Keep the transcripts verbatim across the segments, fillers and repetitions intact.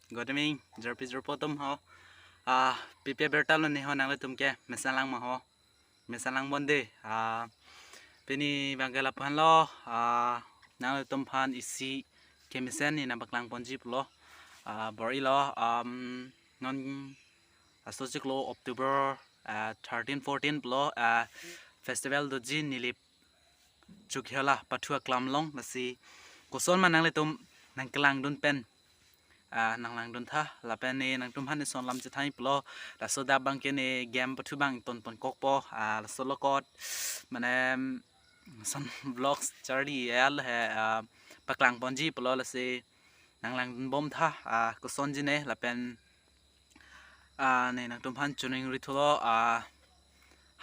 Good evening, jirpi jirpo atum ho. Ah, P P A birta lo ne ho, nanglitum ke mesen lang ma ho. Mesen lang bon de. Ah, pini abang ke lapu-an lo. Ah, nanglitum aphan isi kemesen ne nangpaklang ponji pulo. Ah, bor-ilo, um, non aso chiklo October, ah, thirteen fourteen pulo, ah, festival doji Nilip Chokhola Pathu aklam along, lasi koson ma nanglitum nangkelangdun pen, ah, nanglangdun tha, lapen ne nangtum aphan ne son lam chethan pulo, laso adap abang ke ne game pathu abang ton pon kokpo, ah, laso lokot, mane, son vlogs charli el he, ah, paklang ponji pulo, lasi nanglangdun bom tha, ah, kosonji ne, lapen, ah, ne nangtum aphan choningri thulo, ah,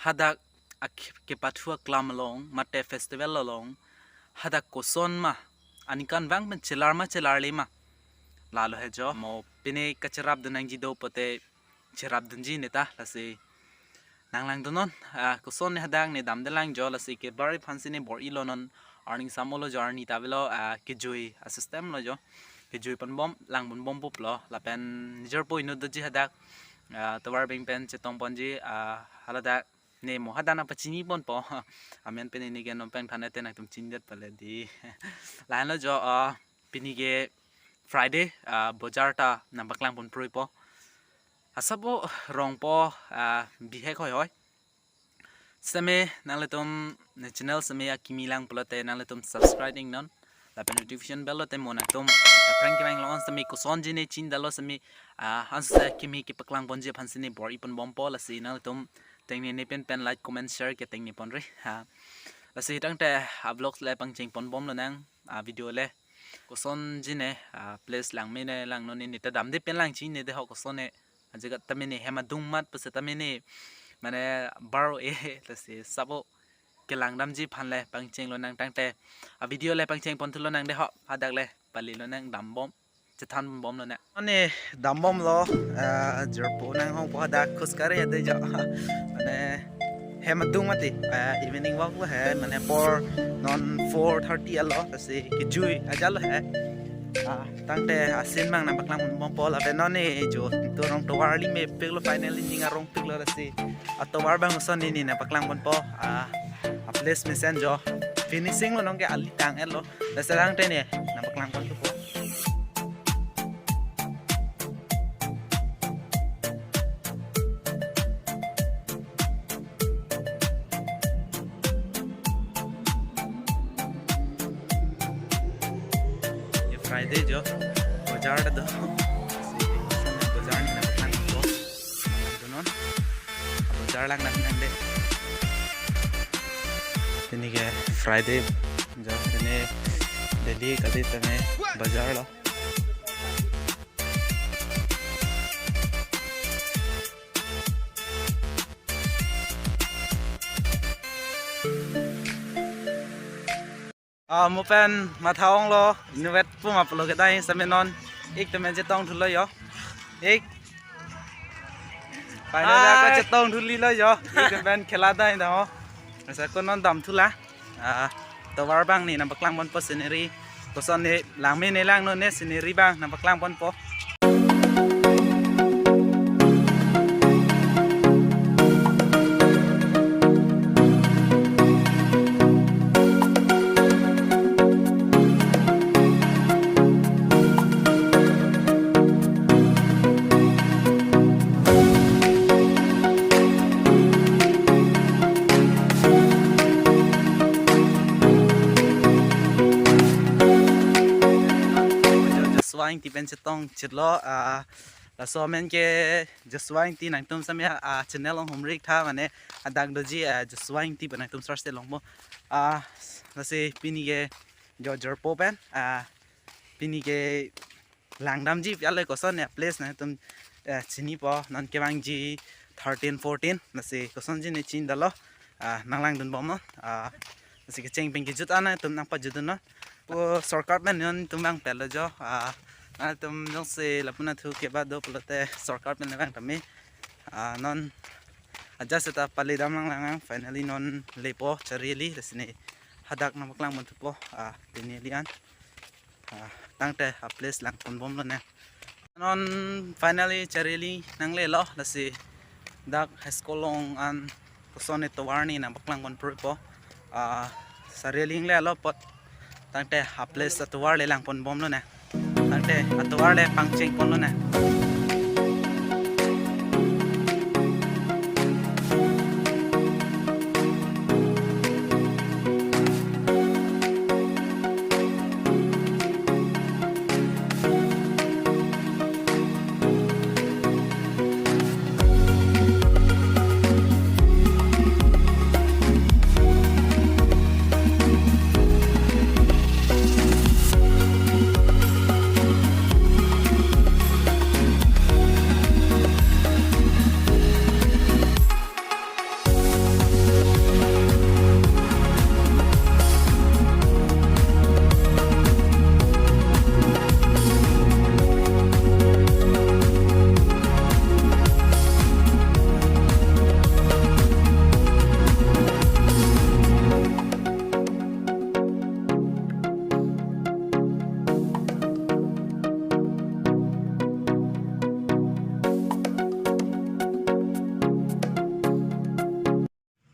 hadak ak-, kepathu aklam along, mate festival along, hadak koson ma, aningkanvang pen chelar ma chelarle ma. Lalo he jo, mo pine kacherapdun nangji do pote cherapdunji ne ta, lasi nanglangdun non, ah, koson ne hadak ne damdelang jo, lasi ke bari aphansi ne bor-ilo non, arni samolo jo, arni ta avelo, ah, kejui a-system lo jo. Kejui pon bom, lang pon bom pup lo, lapen nijor po inut doji hadak, ah, tovar beng pen chetong ponji, ah, haladak ne mo hadak nangpachini ponpo. Amen pen ini ke non peng thane te nangtum chinidet pale di. Lahenlo jo, ah, pini ke Friday, ah, bojar ta nangpaklang pon proipo. Asap bo rongpo, ah, bihek hoi hoi. Sitame nanglitum ne channel sitame akimi lang pulote nanglitum subscribe ing non. Lapen notification bell lo te mo nangtum aphrang kevang lo, an sitame kosonji ne chinidetlo sitame, ah, ansi akimi kepaklang ponji aphansi ne bor-i pon bompo, lasi nanglitum tengne ne pen pen like, comment, share ke tengne ponre. Ha. Lasi tangte a-vlogs le pangcheng pon bom lonang, a-video le. Kosonji ne, ah, place langme ne lang non ne ta damde pen lang chinine de ho koson ne. Ajega tame ne hem adung mat pusi tame ne, mane baro e, lasi asap bo kelang damji aphan le pangcheng lonang tangte. A-video le pangcheng pon thu lonang de ho, hadak le pali lonang, dam bom, chethan bom lonang. Ani dam bom lo, ah, jirpo nanghongpo hadak, khuskare de jo. Mane hem adung mati, ah, evening walk lo he, mane por non four thirty alo, lasi kejui ajat lo he. Ah, tangte asin abang nangpaklang pon bompo, lapen non ne jo, to rong tovar ali mepik lo, finally ning arong pik lo, lasi atovar abang koson ne ne nangpaklang ponpo, ah, a-place mesen jo. Finishing lo non ke ali tang-et lo. Lasi tangte ne nangpaklang pon thupo. Ye Friday jo, bojar ta do. Bojar ne nangpaklang ponpo. Donon. Bojar lang nang nang de. Pini ke Friday jo, pini daily kali tame bojar lo. Ah, mo pen matha ong lo, inutvet pu ma pulo kedai sitame non ik tame chetong thulo jo. Ik. Finally ako Hi. Chetong thuli lo jo. Ik pen khela dai da ho. Asa ko non dam thula. Ah, tovar abang ne nangpaklang ponpo scenery. Koson ne langme ne lang non ne scenery abang nangpaklang ponpo. Joshua Ingti pen chetong chitlo, ah, laso amen ke Joshua Ingti, nangtum sitame, ah, channel along humri ik tha, mane hadak doji, ah, Joshua Ingti pen nangtum search te longpo. Ah, lasi pini ke jo jirpo pen, ah, pini ke lang damji pi ale koson ya place nangtum, eh, chinipo, non kevangji thirteen fourteen, lasi kosonji ne chinidetlo, ah, nanglangdun bom non, ah, lasi kecheng pen kejut an nangtum nangpajutdun non. Po sorkar pen non tum vang pelo jo, ah, nangtum jongsi lapu-an athu keba do pulote sorkar pen vang tame, ah, non ajat seta pali dam lang lang, finally non lepo chari eli, lasi ne hadak nangpaklang pon thupo, ah, pini eli an. Ah, tangte a-place lang pon bom lonang. Non finally charili nanglelo, lasi dak high school along an koson atovar ne nangpaklang pon prupo. Ah, charili nanglelo apot tangte a place atovar le lang pon bomlo ne. Tangte atovar le pangcheng ponlo ne.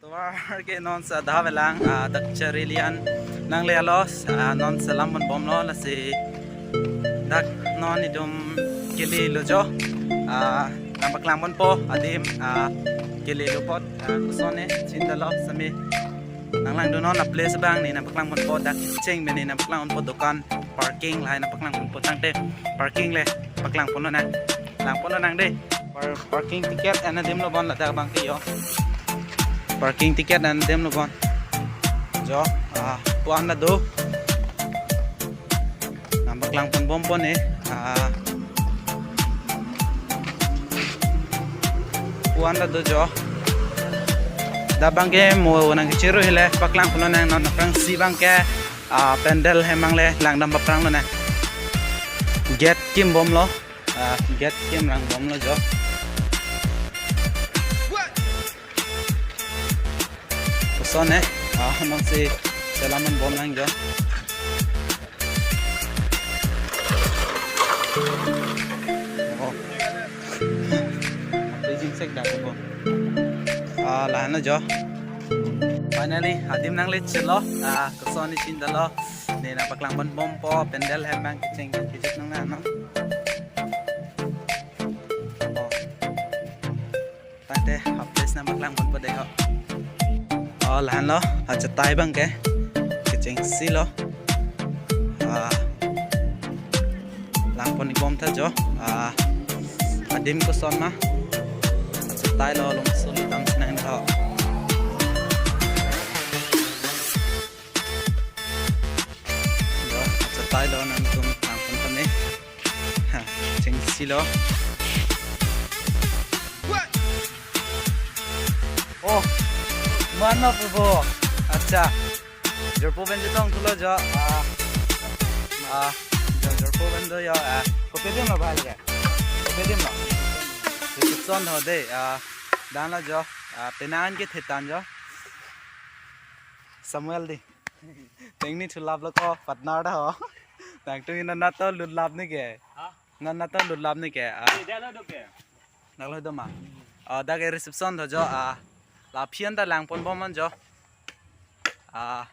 Tovar ke non sa dah avelang, ah, dak charili an nanglelo, ah, non selam pon bomlo, lasi dak non itum kelelo jo, ah, nangpaklang ponpo adim, ah, kelelo apot, ah, koson ne chindalo sami nanglangdun non a place abang ne nangpaklang ponpo, dak cheng pen ne nangpaklang ponpo, dukan parking lahai nangpaklang ponpo, tangte parking le paklang ponlo nang, lang ponlo nang de. Par-, parking ticket an adimlo bon ladak abang ke jo. Parking ticket an adimlo bon. Jo, ah, pu-an ta do. Nangpaklang pon bompo ne. Ah. Pu-an ta do jo. Dak abang ke mo nangkechiru hile paklang ponlo nang, non aphrangsi abang ke, ah, pandal hem abang le langdam paphranglo ne. Gate kim bomlo. Ah, gate kim lang bomlo jo. Koson ne, ah, non si selam pon bom lang jo. Oh. Ate jingsek dak ko. Ah, lahenlo jo. Finally, adim nangle chelo. Ah, koson ne chindalo. Ne nangpaklang pon bompo, pandal hem abang kecheng kejut nang na, no? Oh. Tangte a place nangpaklang ponpo de ho. Oh, lahenlo, achatai abang ke. Kechengsi lo. Ah, lang pon ik bom tha jo. Ah, adim koson ma. Achatai lo, longso le dam sinang tha. Jo, achatai lo, nangtum lang pon tha ne. Ha, chengsi lo. Oh, mano pubo. Accha. Jorpo pen chetong thulo jo. Ah. Ah, jo, jorpo pen do jo. Ah, kopi adim lo bahal ke? Kopi adim lo. Reception ho de. Ah, dan lo jo. Ah, penang ke thetan jo. Samuel di. Tengni thulap lo ko partner ta ho. Nangtum ina na to lutlap ne ke. Ha? Na na to lutlap ne ke. Ah. Ida lo do ke. Nang lo do ma. Ah, dak ke reception tho jo. Ah. La aphi an ta lang pon bom an jo. Ah.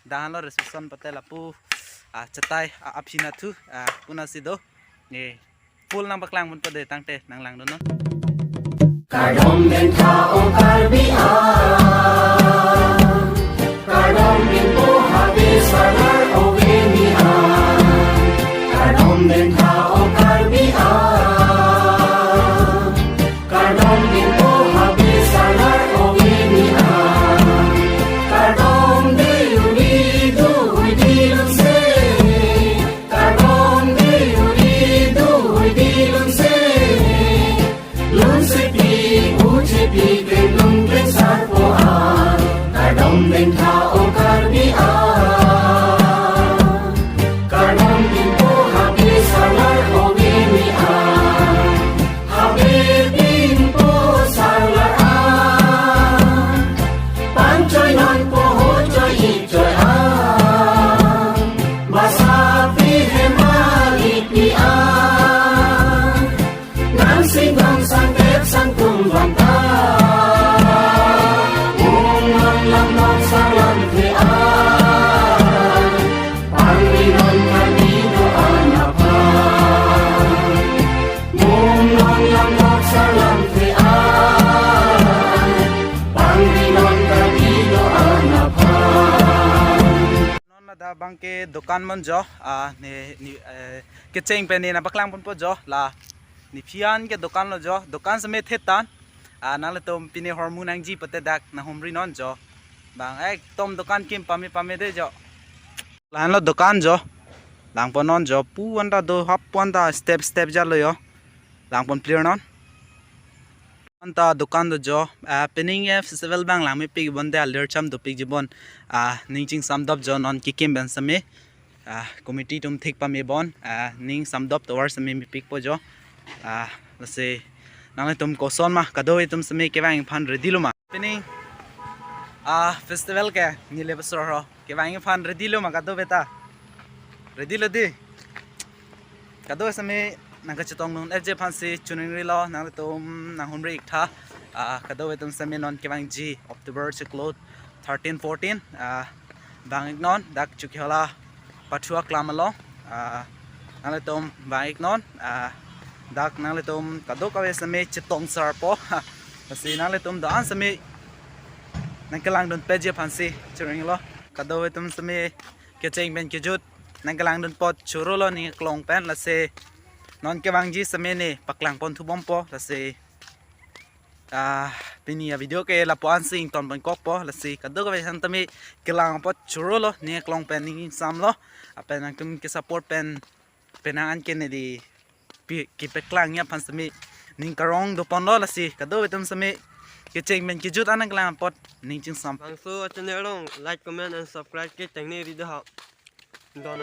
Dak lo reception pate lapu. Ah, chatai, ah, aphi nathu. Ah, puna si do. Ne. Full nangpaklang ponpo de tangte nanglangdun non. Kardom den tha o Karbi ang, kardom den po habe salar o beni ang, kardom den tha o Karbi ang, kardom den po habe salar o beni ang, kardom de uni du udi lun se. Kardom de uri du uri di lun se. Lun se pi, uche pi, ke lun ke sar po Dak abang ke dokan mon jo, ah, ne, ne, eh, kecheng pen ne nangpaklang ponpo jo, la nephi an ke dokan lo jo, dokan seme thetan, ah, nanglitum pini hormu nangji pute dak nanghumri non jo. Bang ekdom dokan kim pame pame de jo. Lahenlo dokan jo. Lang pon non jo, pu anta do, hap pu anta step step jalo jo. Lang pon clear non. Anta dokan do jo, ah, pining, eh, festival abang lang mepik bon de alir cham dopik ji bon, ah, ning chingsam dop jo non kekim pen seme, ah, committee atum thik pame bon, ah, ning sam dop tovar seme mepikpo jo, ah, lasi nanglitum koson ma, kadokave atum seme kevang aphan ready lo ma. Pining, ah, festival ke nile besor ho. Kevang aphan ready lo ma kadokave ta? Ready lo di. Kadokave seme nangkachetong dun-eji aphansi choningri lo, nanglitum nanghumri ik tha. Ah, kadokave atum seme non kevangji October chiklo thirteen fourteen. Ah, vang ik non dak Chokihola Pathu aklam along. Ah, nanglitum vang ik non. Ah, dak nanglitum kadokave seme chetong sarpo. Lasi nanglitum do-an seme nangkelang dunpeji aphansi choningri lo. Kadokave atum seme kecheng pen kejut nangkelang dun apot choro lo ning aklong pen, lasi non kevangji seme ne paklang pon thu bompo, lasi, ah, pini avideo ke lapu-ansi ington pon kokpo, lasi kadokave aphan tame kelang apot choro lo ning aklong pen ning ingsam lo, lapen nangtum kesupport pen penang an ke ne di pi-, kepaklang aphan seme ning karong do pon lo, lasi kadokave atum seme kecheng pen kejut an nangkelang apot ning chingsam. Bangso channel along like, comment and subscribe ke tengne ri do ha. Don